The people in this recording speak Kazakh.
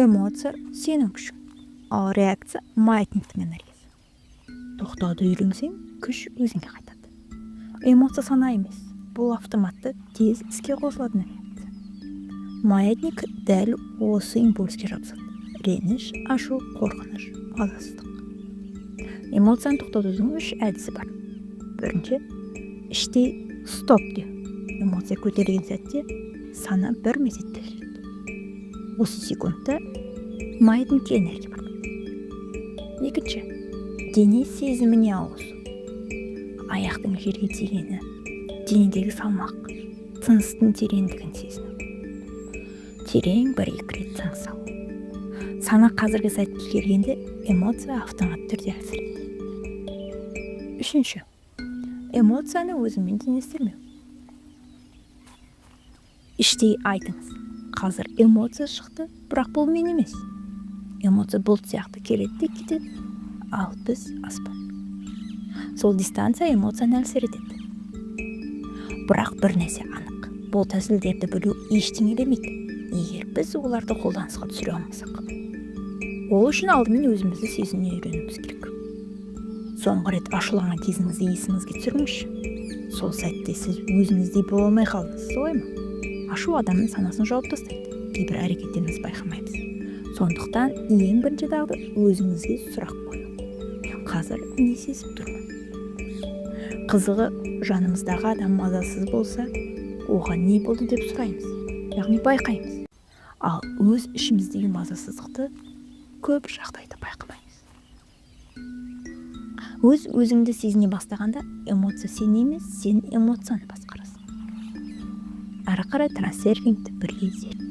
Эмоция сенің күшің, ал реакция маятниктің энергиясы. Тоқтауды үйренсең, күш өзіңе қайтады. Эмоция сана емес, бұл автоматты тез іске қосылатын реакция. Маятник дәл осы импульске жабысады: реніш, ашу, қорқыныш, мазасыздық. Эмоцияны тоқтатудың үш әдісі бар. Бірінші, іштей «стоп» деу. Эмоция көтерілген сәтте сана бір мезетте үзіледі. Осы секундта маятникке энергия бармайды. Екінші, дене сезіміне ауысу. Аяқтың жерге тигені, денедегі салмақ, тыныстың тереңдігін сезіну. Терең бір екі рет тыныс алу. Сана қазіргі сәтке келгенде, эмоция автоматты түрде әлсірейді. Үшінші, эмоцияны өзіңмен теңестірмеу. Іштей айтыңыз: «Қазір эмоция шықты, бірақ бұл мен емес». Эмоция бұлт сияқты келеді де кетеді, ал біз аспан. Сол дистанция эмоцияны әлсіретеді. Бірақ бір нәрсе анық: бұл тәсілдерді білу ештеңе елемейді, егер біз оларды қолданысқа түсіре алмасақ. Ол үшін алдымен өзімізді сезіне үйренуіміз керек. Соңғы рет ашуланған кезіңізді есіңізге түсіріңізші. Сол сәтте сіз өзіңіздей бола алмай қалдыңыз, солай ма? Ашу адамның санасын жауып тастайды, кейбір әрекеттерімізді байқамаймыз. Сондықтан ең бірінші дағды — өзіңізге сұрақ қою: «Мен қазір не сезіп тұрмын?» Қызығы, жанымыздағы адам мазасыз болса, оған «не болды» деп сұраймыз, яғни байқаймыз. Ал өз ішіміздегі мазасыздықты көп жағдайда байқамаймыз. Өз өзіңді сезіне бастағанда, эмоция сені емес, сен эмоцияны басқарасың. Әрі қарай трансерфингті бірге зерттейік.